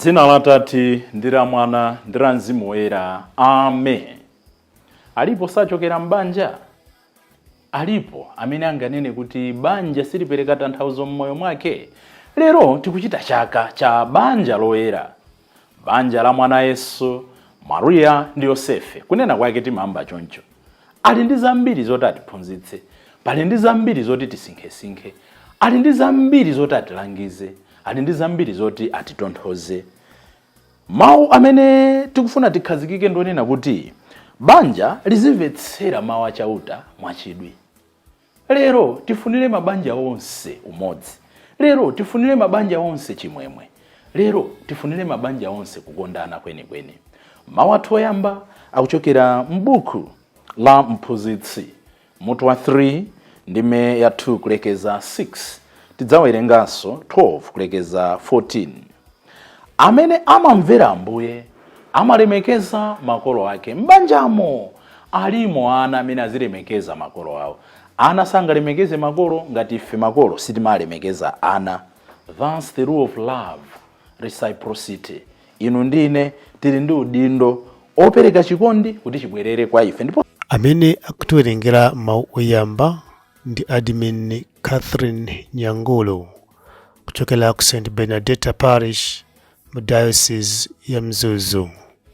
Dzina la Tate ndi la Mwana ndi la Mzimu Woyera. Amen. Alipo sachokera m'banja? Alipo amene anganene kuti banja silipereka tanthauzo m'moyo mwake? Lero tikuchita chaka cha banja loyera, banja la mwana Yesu, Mariya ndi Yosefe. Kunena kwake timayamba choncho. Ali ndi zambiri zoti atiphunzitse, pali ndi zambiri zoti tisinkhesinkhe, ali ndi zambiri zoti atilangize, ali ndi zambiri zoti atitonthoze. Mawu amene tikufuna tikhazikike ndionena kuti banja lizimvetsera mawu achauta mwachidwi. Lero tifunire mabanja onse umodzi. Lero tifunire mabanja onse chimwemwe. Lero tifunire mabanja onse kukondana kwenikweni. Mawu athu oyamba akuchokera m'buku la Mphunzitsi, mutu wa 3, ndime ya 2 kulekeza 6. Tidzawerenganso 12 kulekeza 14. Amene amamvera Ambuye amalemekeza makolo ake. M'banjamo alimo ana amene azilemekeza makolo awo. Ana sangalemekeze makolo ngati ife makolo sitimalemekeza ana. That's the rule of love, reciprocity. Inu ndi ine tili ndi udindo opereka chikondi kuti chibwerere kwa ife. Ndipo Amene akutiwerengera mawu oyamba ndi Admin Catherine Nyangulu kuchokera ku St Bernadetta Parish mu Diocese ya Mzuzu.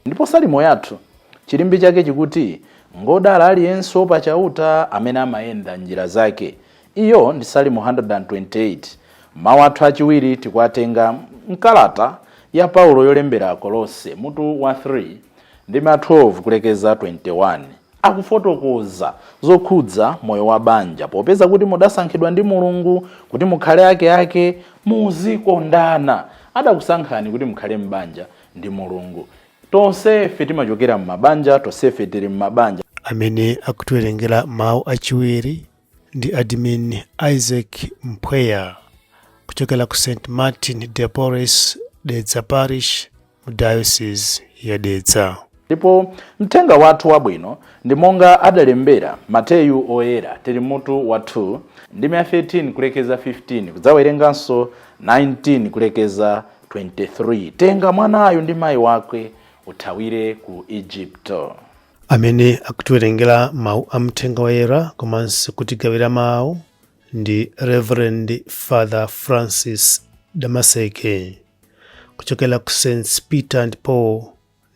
Ndipo salimo yathu chilimbi chake chikuti, ngodala aliyense wopa Chauta, amene amayenda njira zake. Iyo ndi Salimo 128. Mawu athu achiwiri tikuwatenga mkalata ya Paulo yolembera Akolose, mutu wa 3, ndime 12 kulekeza 21. Akufotokoza zokhudza moyo wa banja. Popeza kuti mudasankhidwa ndi Mulungu kuti mukhale ake ake, muzikondana. Adakusankhani kuti mukhale m'banja ndi Mulungu. Tonsefe timachokera m'mabanja, tonsefe tili m'mabanja. Amene akutiwerengera mawu achiwiri ndi Admin Isaac Mpweya kuchokera ku St Martin de Porres Dedza Parish mu Diocese ya Dedza. Ndipo mthenga wathu wabwino ndi monga adalembera Mateyu Oyera, tili mutu wa 2, ndime ya 13 kulekeza 15, kudzawerenganso 19 kulekeza 23. Tenga mwanayo ndi mayi wake, uthawire ku Egypto. Amene akutiwerengera mawu a mthenga woyera komanso kutigawira mawu ndi Reverend Father Francis Damaseke kuchokera ku St Peter and Paul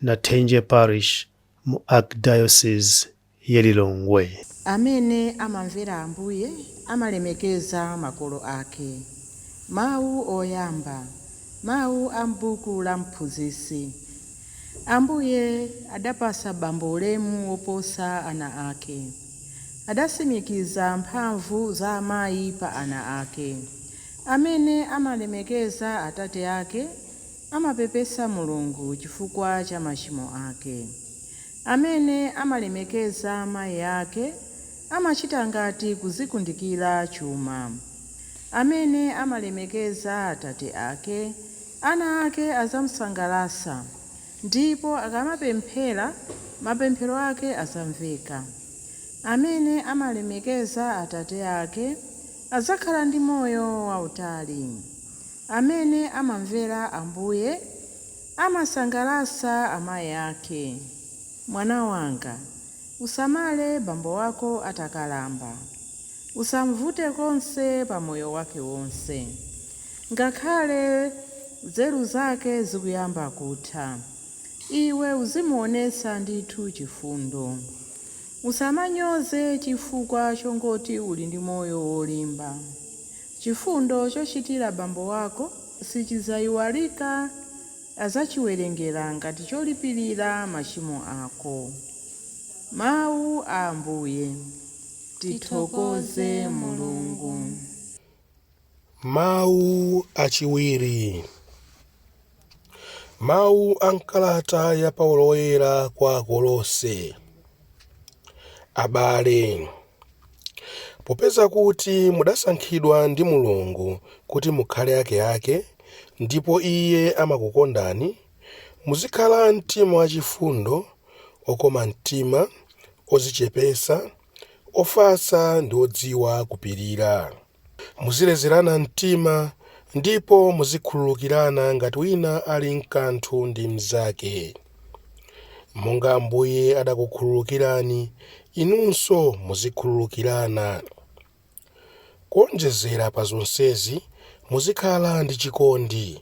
Nathenje Parish mu Archdiocese ya Lilongwe. Amene amamvera Ambuye amalemekeza makolo ake. Mawu oyamba. Mawu a m'buku la Mphunzitsi. Ambuye adapasa bambo ulemu woposa ana ake. Adasimikiza mphamvu za amayi pa ana ake. Amene amalemekeza atate ake amapepesa Mulungu chifukwa cha machimo ake. Amene amalemekeza amayi ake amachita ngati kuzikundikira chuma. Amene amalemekeza atate ake, ana ake azamsangalatsa, ndipo akamapemphera, mapemphero ake azamveka. Amene amalemekeza atate ake adzakhala ndi moyo wautali. Amene amamvera Ambuye amasangalatsa amayi ake. Mwana wanga, usamale bambo wako atakalamba. Usamvute konse pa moyo wake wonse. Ngakhale nzeru zake zikuyamba kutha, iwe uzimuonetsa ndithu chifundo. Usamanyoze chifukwa chongoti uli ndi moyo wolimba. Chifundo chochitira bambo wako sichidzayiwalika, azachiwerengera ngati cholipirira machimo ako. Mawu a Ambuye. Tithokoze Mulungu. Mawu achiwiri. Mawu a mkalata ya Paulo Woyera kwa Akolose. Abale, popeza kuti mudasankhidwa ndi Mulungu kuti mukhale akeake, ndipo Iye amakukondani, muzikhala a mtima wachifundo, okoma mtima, odzichepetsa, ofatsa ndi odziwa kupirira. Muzilezerana mtima Ndipo muzikhululukirana ngati wina ali nkanthu ndi mnzake. Monga Ambuye adakukhululukirani, inunso muzikhululukirana. Kuonjezera pa zonsezi, muzikhala ndi chikondi,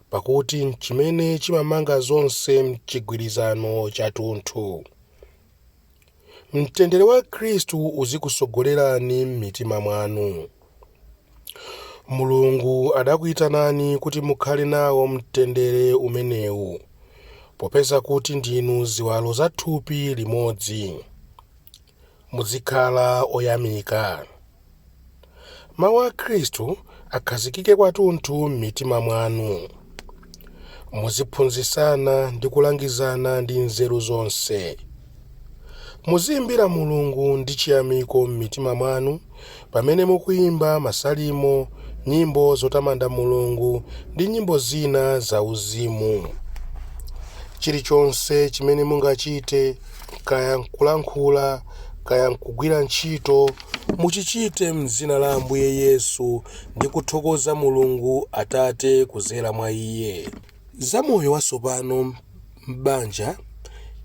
pakuti nchimene chimamanga zonse mchigwirizano chathunthu. Mtendere wa Khristu uzikusogolerani m'mitima mwanu. Mulungu adakuyitanani kuti mukhale nawo mtendere umenewu, popeza kuti ndinu ziwalo za thupi limodzi. Muzikhala oyamika. Mawu a Khristu akhazikike kwathunthu m'mitima mwanu. Muziphunzitsana ndi kulangizana ndi nzeru zonse. Muziyimbira Mulungu ndi chiyamiko m'mitima mwanu pamene mukuyimba masalimo, nyimbo zotamanda Mulungu ndi nyimbo zina zauzimu. Chilichonse chimene mungachite, kaya nkulankhula, kaya nkugwira ntchito, muchichite m'dzina la Ambuye Yesu ndi kuthokoza Mulungu Atate kudzera mwa Iye. Za moyo watsopano m'banja,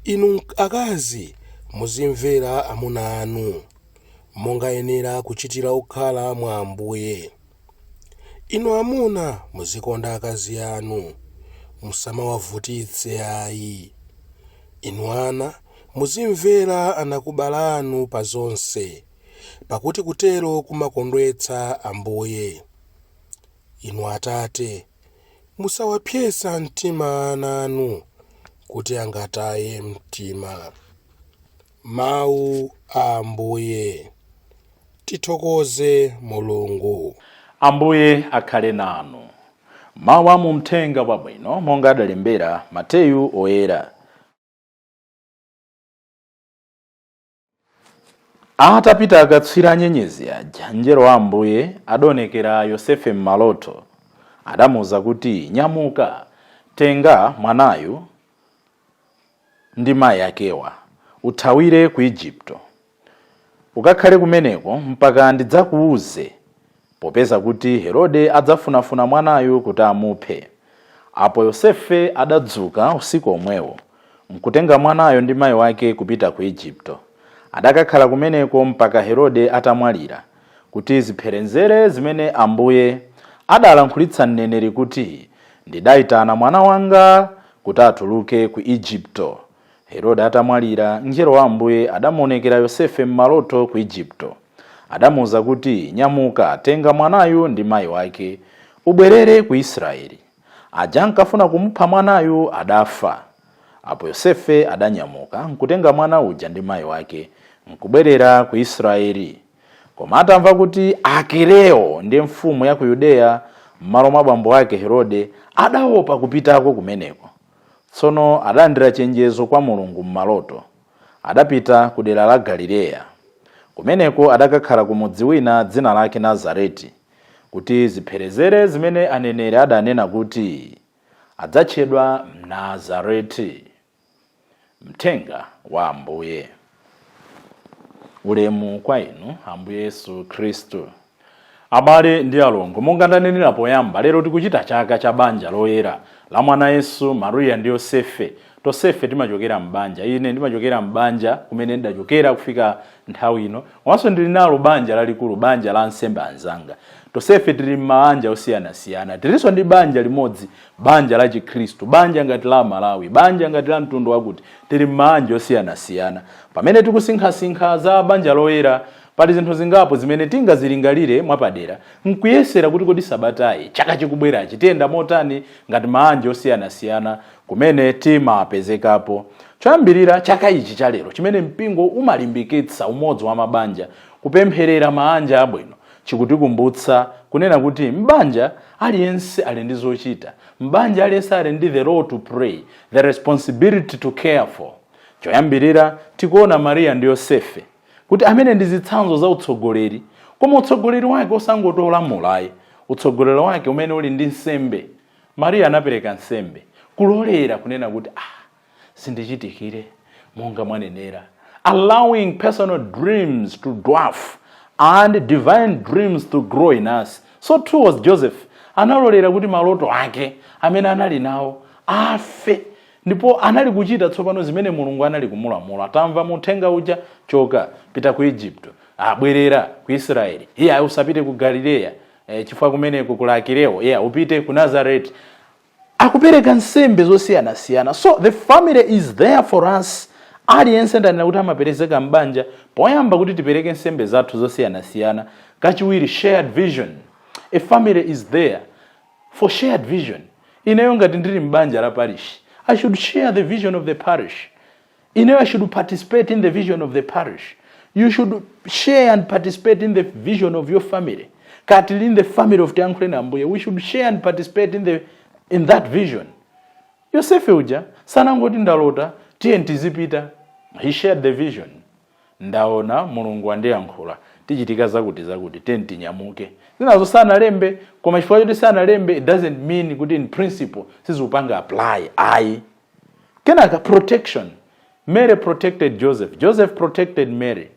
inu akazi muzimvera amuna anu, monga ayenera kuchitira okhala mwa Ambuye. Inu amuna muzikonda akazi anu, musamawavutitse ayi. Inu ana muzimvera anakubala anu pa zonse, pakuti kutero kumakondwetsa Ambuye. Inu atate, musawapsetsa mtima ana anu, kuti angataye mtima. Mawu a Ambuye. Tithokoze Mulungu. Ambuye akhale nanu. Mawu a mu Mthenga Wabwino monga adalembera Mateyu Oyera. Atapita akatswiri a nyenyezi aja, mngelo wa Ambuye adaonekera Yosefe m'maloto. Adamuwuza kuti, "Nyamuka, tenga mwanayu ndi mayi akewa, uthawire ku Igupto. Ukakhale kumeneko mpaka ndidzakuwuze, popeza kuti Herode adzafunafuna mwanayu kuti amuphe." Apo Yosefe adadzuka usiku omwewo, nkutenga mwanayo ndi mayi wake kupita ku Igupto. Adakakhala kumeneko mpaka Herode atamwalira, kuti zipherezere zimene Ambuye adalankhulitsa mneneri kuti, "Ndidayitana mwana wanga kuti atuluke ku Igupto." Herode atamwalira, mngelo wa Ambuye adamuonekera Yosefe m'maloto ku Igupto. Adamuwuza kuti, "Nyamuka, tenga mwanayu ndi mayi wake, ubwerere ku Israeli. Aja ankafuna kumupha mwanayu adafa." Apo Yosefe adanyamuka, nkutenga mwana uja ndi mayi wake, nkubwerera ku Israeli. Koma atamva kuti Akeleo ndiye mfumu ya ku Yudeya m'malo mwa bambo ake Herode, adaopa kupitako kumeneko. Tsono adalandira chenjezo kwa Mulungu m'maloto. Adapita ku dera la Galileya. Kumeneko adakakhala ku mudzi wina dzina lake Nazareti, kuti zipherezere zimene aneneri adanena kuti, "Adzatchedwa Mnazareti." Mthenga wa Ambuye. Ulemu kwa inu, Ambuye Yesu Khristu. Abale ndi alongo, monga ndanenera poyamba, lero tikuchita chaka cha banja loyera la mwana Yesu, Mariya ndi Yosefe. Tonsefe timachokera m'banja. Ine ndimachokera m'banja kumene ndidachokera kufika nthawi ino, komanso ndili nalo banja lalikulu, banja la ansembe anzanga. Tonsefe tili m'mabanja osiyanasiyana. Tilinso ndi banja limodzi, banja la Chikhristu, banja ngati la Malawi, banja ngati la mtundu wakuti. Tili m'mabanja osiyanasiyana. Pamene tikusinkhasinkha za banja loyera, pali zinthu zingapo zimene tingazilingalire mwapadera nkuyesera kuti kodi sabatayi, chaka chikubwerachi, tiyenda motani ngati mabanja osiyanasiyana kumene timapezekapo. Choyambirira, chaka ichi cha lero chimene mpingo umalimbikitsa umodzi wa mabanja, kupempherera mabanja abwino, chikutikumbutsa kunena kuti m'banja aliyense ali ndi zochita, m'banja aliyense ali ndi the role to play, the responsibility to care for. Choyambirira, tikuona Mariya ndi Yosefe kuti amene ndi zitsanzo za utsogoleri, koma utsogoleri wake osangoti olamulayi, utsogoleri wake umene uli ndi nsembe. Mariya anapereka nsembe, kulolera kunena kuti, "Ah, sindichitikire monga mwanenera," allowing personal dreams to dwarf and divine dreams to grow in us. So too was Joseph. Analolera kuti maloto ake amene anali nawo afe, ndipo anali kuchita tsopano zimene Mulungu anali kumulamula. Tamva muthenga uja: choka, pita ku Igupto, abwerera ku Israeli, iye usapite ku Galileya, chifukwa kumeneko kuli Akileo, iye upite ku Nazareti. Akupereka nsembe zosiyanasiyana. So the family is there for us. Aliyense, ndanena kuti amaperezeka m'banja poyamba kuti tipereke nsembe zathu zosiyanasiyana. Kachiwiri, shared vision. A family is there for shared vision. Ineyo ngati ndili m'banja la parish, I should share the vision of the parish. Ineyo, I should participate in the vision of the parish. You should share and participate in the vision of your family. Kati in the family of Tiyankhule Ambuye, we should share and participate in that vision. Yosefe uja sanangoti, "Ndalota, tiye tizipita." He shared the vision. "Ndaona Mulungu andiyankhula, tichitika zakuti zakuti, tiye tinyamuke." Zinazo sanalembe, koma chifukwa choti sanalembe, it doesn't mean kuti in principle sizikupanga apply, ayi. Kenaka, protection. Mary protected Joseph, Joseph protected Mary,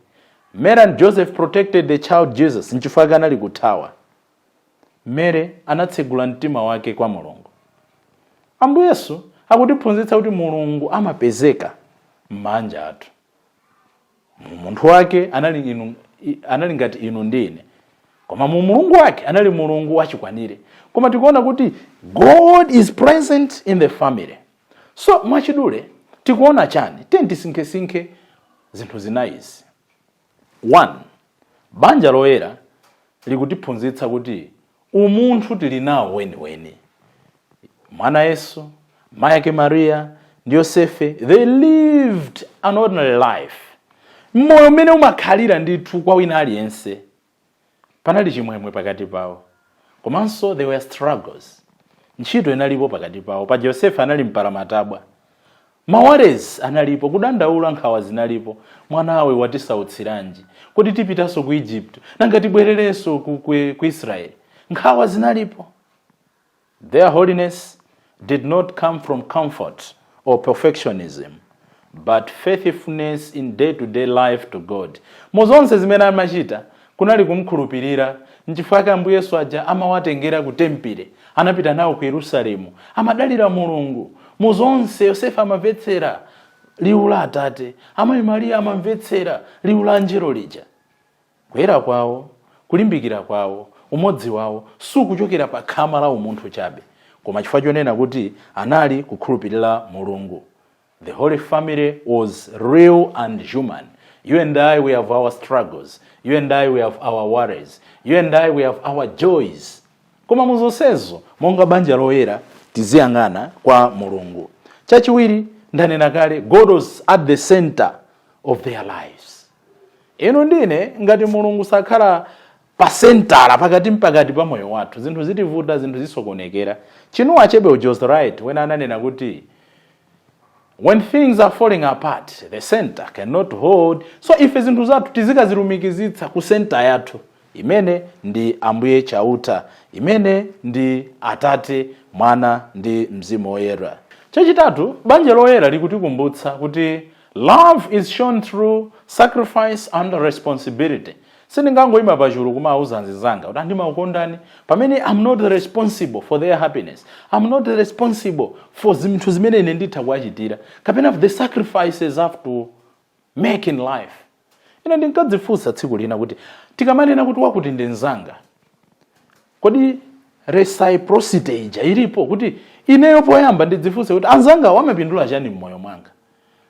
Mary and Joseph protected the child Jesus. Nchifukwa anali kuthawa. Mary anatsegula mtima wake kwa Mulungu. Ambuye Yesu akutiphunzitsa kuti Mulungu amapezeka m'manja athu. Munthu wake anali inu, anali ngati inu ndi ine, koma mu Mulungu wake anali Mulungu wachikwanire. Koma tikuona kuti God is present in the family. So mwachidule tikuona chani? Tiye tisinkhesinkhe zinthu zinayizi. One, banja loyera likutiphunzitsa kuti umunthu tili nawo weniweni. Mwana Yesu, mayi ake Mariya ndi Yosefe, they lived an ordinary life, moyo mmene umakhalira ndithu kwa wina aliyense. Panali chimwemwe pakati pawo, komanso there were struggles. Ntchito inalipo pakati pawo. Pa Yosefe anali mpalamatabwa, ma worries analipo, kudandaula, nkhawa zinalipo. "Mwanawe watisautsiranji? Kuti tipitanso ku Egypt? Nanga tibwererenso ku Israeli?" Nkhawa zinalipo. Their holiness did not come from comfort or perfectionism, but faithfulness in day-to-day life to God. Muzonse zimene amachita kunali kumkhulupirira. Nchifukwa chake Ambuye Yesu aja amawatengera ku tempile, anapita nawo ku Yerusalemu, amadalira Mulungu muzonse. Yosefe amamvetsera liwu la Atate, amayi Mariya amamvetsera liwu la anjelo lija. Kuyera kwawo, kulimbikira kwawo, umodzi wawo sukuchokera pa khama la umunthu chabe, koma chifukwa chonena kuti anali kukhulupirira Mulungu. The Holy Family was real and human. You and I, we have our struggles. You and I, we have our worries. You and I, we have our joys. Koma muzonsezo, monga banja loyera, tiziyang'ana kwa Mulungu. Chachiwiri, ndanena kale, God was at the center of their lives. Inu ndine, ngati Mulungu sakhala pa centre, pakati mpakati pa moyo wathu, zinthu zitivuta, zinthu zisokonekera. Chinua Achebe was right when ananena kuti, "When things are falling apart, the center cannot hold." So ife zinthu zathu tizikazilumikizitsa ku center yathu, imene ndi Ambuye Chauta, imene ndi Atate, Mwana ndi Mzimu Woyera. Chachitatu, banja loyera likutikumbutsa kuti love is shown through sacrifice and responsibility. Sindingangoyima pachulu kumawuza anzanga kuti andimakukondani pamene I'm not responsible for their happiness, I'm not responsible for zinthu zimene ine nditha kuwachitira kapena the sacrifices I have to make in life. Ine ndinkadzifunsa tsiku lina kuti tikamanena kuti wakuti ndi mnzanga, kodi reciprocity ija ilipo? Kuti ineyo poyamba ndidzifunse kuti anzanga wamapindula chani mmoyo mwanga?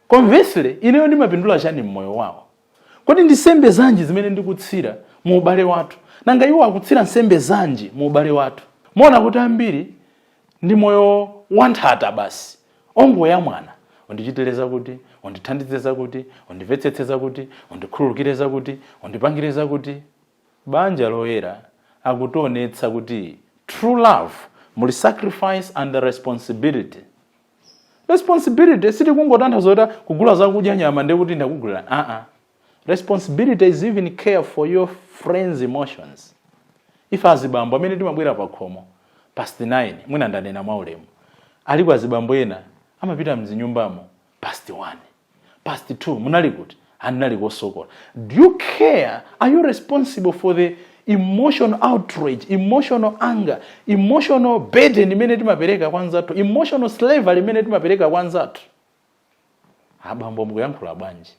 Conversely, ineyo ndimapindula chani mmoyo wawo? Kodi ndi nsembe zanji zimene ndikutsira mu ubale wathu? Nanga iwo akutsira nsembe zanji mu ubale wathu? Muona kuti ambiri ndi moyo wanthata basi, ongoyamwana: undichitire kuti, undithandize kuti, undimvetsetse kuti, undikhululukire kuti, undipangire kuti. Banja loyera akutionetsa kuti true love muli sacrifice and responsibility. Responsibility sitikungotanthauza kuti kugula zakudya, nyama, ndekuti ndakugulira, aa. Responsibility is even care for your friends' emotions. Ife azibambo amene timabwera pa khomo past 9, mwina ndanena mwaulemu, aliko azibambo ena amapita mzinyumbamo past 1, past 2. "Munali kuti?" "Andinali kosokola." Do you care? Are you responsible for the Emotional outrage, emotional anger, emotional burden imene timapereka kwa anzathu, emotional slavery imene timapereka kwa anzathu. Abambo, mukuyankhula bwanji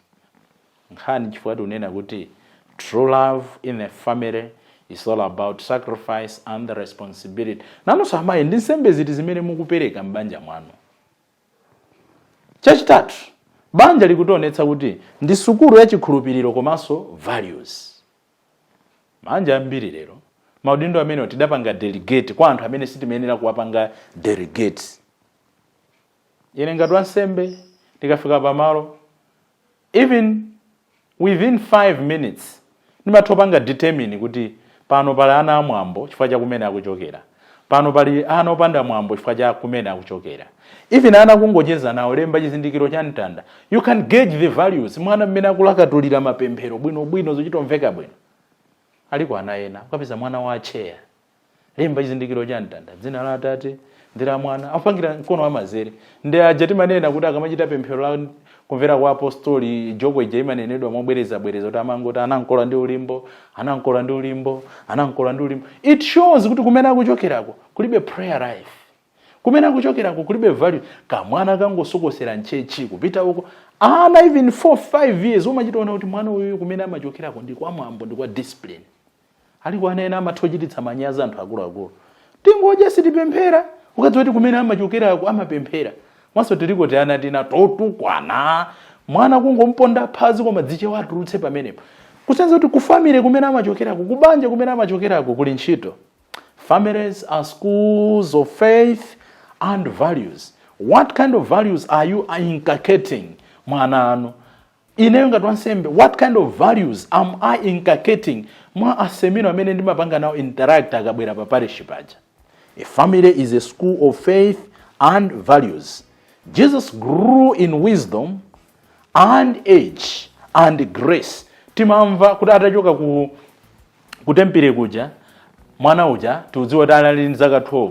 nkhani? Chifukwa tikunena kuti true love in a family is all about sacrifice and responsibility. Nanonso amayi, ndi nsembe ziti zimene mukupereka m'banja mwanu? Chachitatu, banja likutionetsa kuti ndi sukulu ya chikhulupiriro komanso values. Mabanja ambiri lero, maudindo amene tidapanga delegate kwa anthu amene sitimayenera kuwapanga delegate. Ine ngati wansembe, ndikafika pamalo, even within 5 minutes ndimatha kupanga determine kuti pano pali ana amwambo chifukwa cha kumene akuchokera, pano pali ana opanda mwambo chifukwa cha kumene akuchokera. Even ana kungocheza nawo, lemba chizindikiro cha mtanda, you can gauge the values. Mwana mmene akulakatulira mapemphero bwinobwino, zochitomveka bwino. Aliko ana ena, ukapeza mwana wa acheya, lemba chizindikiro cha mtanda, dzina la Atate ndi la Mwana, apangira mkono wa mazere. Ndi aja timanena kuti akamachita pemphero la kumvera kwa apostoli, joko ija imanenedwa mobwerezabwereza, kuti amangoti anankola ndi ulimbo, anankola ndi ulimbo, anankola ndi ulimbo. It shows kuti kumene akuchokerako kulibe prayer life, kumene akuchokerako kulibe value. Kamwana kangosokosera mchechi kupita uko, ana even 4 5 years, umachitaona kuti mwana uyu kumene amachokerako ndi kwa mwambo, ndi kwa discipline. Aliko ana ena amatha kuchititsa manyazi anthu akuluakulu. Tingodya, sitipemphera. Ukadziwa kuti kumene amachokerako amapemphera. Mwanso tiliko ti ana tina totukwana, mwana kungomponda phazi koma dziche watulutse pamenepo, kusenza kuti ku family kumene amachokerako, kubanja kumene amachokerako kuli ntchito. Families are schools of faith and values. What kind of values are you inculcating mwana anu? Ineyo ngati wansembe, what kind of values am I inculcating mwa asemino amene ndimapanga nawo interact akabwera pa parish paja? A family is a school of faith and values. Jesus grew in wisdom and age and grace. Timamva kuti atachoka ku tempere kuja, mwana uja tiudziwa kuti anali ndi zaka 12.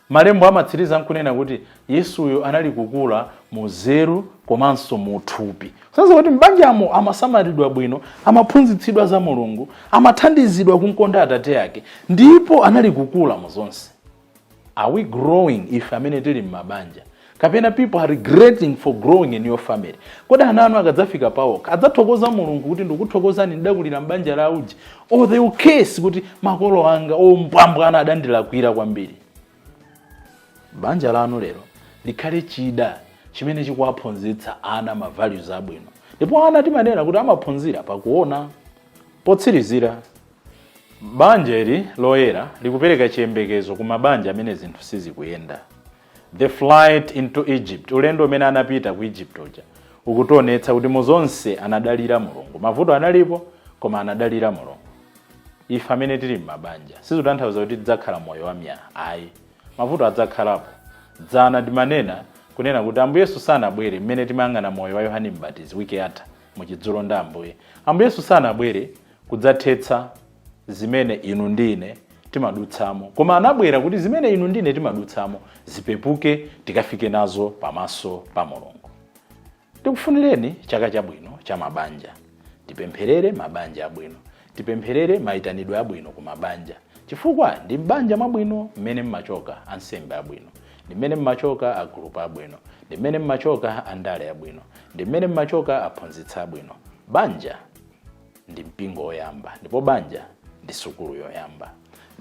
Malembo amatsiriza nkunena kuti Yesuyo anali kukula mu nzeru komanso mu thupi. Sanza kuti m'banjamo amasamalidwa bwino, amaphunzitsidwa za Mulungu, amathandizidwa kumkonda Atate ake, ndipo anali kukula mu zonse. Are we growing, ife amene tili m'mabanja, kapena people are regretting for growing in your family? Kodi ana anu akadzafika pawokha adzathokoza Mulungu kuti ndikuthokozani, ndidakulira m'banja la uji, or they will curse kuti makolo anga ombwambwana adandilakwira kwambiri? Banja lanu lero likhale chida chimene chikuwaphunzitsa ana ma values abwino, ndipo ana timanena kuti amaphunzira pakuona. Potsirizira, banja ili loyera likupereka chiyembekezo ku mabanja amene zinthu sizikuyenda. The flight into Egypt, ulendo umene anapita ku Egypt uja, ukutionetsa kuti muzonse anadalira Mulungu. Mavuto analipo, koma anadalira Mulungu. Ife amene tili m'mabanja, sizikutanthauza kuti tidzakhala moyo wamyaa, ayi. Mavuto adzakhalapo. Dzana ndimanena kunena kuti Ambuye Yesu sanabwere, mmene timayang'ana moyo wa Yohane Mbatizi wiki yatha muchidzulo ndi Ambuye, Ambuye Yesu sanabwere kudzathetsa zimene inu ndine timadutsamo, koma anabwera kuti zimene inu ndine timadutsamo zipepuke, tikafike nazo pamaso pa Mulungu. Tikufunireni chaka chabwino cha mabanja. Tipempherere mabanja abwino, tipempherere mayitanidwe abwino ku mabanja, chifukwa ndi m'banja mwabwino mmene mmachoka ansembe abwino, ndi mmene mmachoka agulupu abwino, ndi mmene mmachoka andale abwino, ndi mmene mmachoka aphunzitsi abwino. Banja ndi mpingo woyamba, ndipo banja ndi sukulu yoyamba.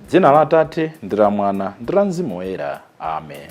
Dzina la Atate ndi la Mwana ndi la Mzimu Woyera, amen.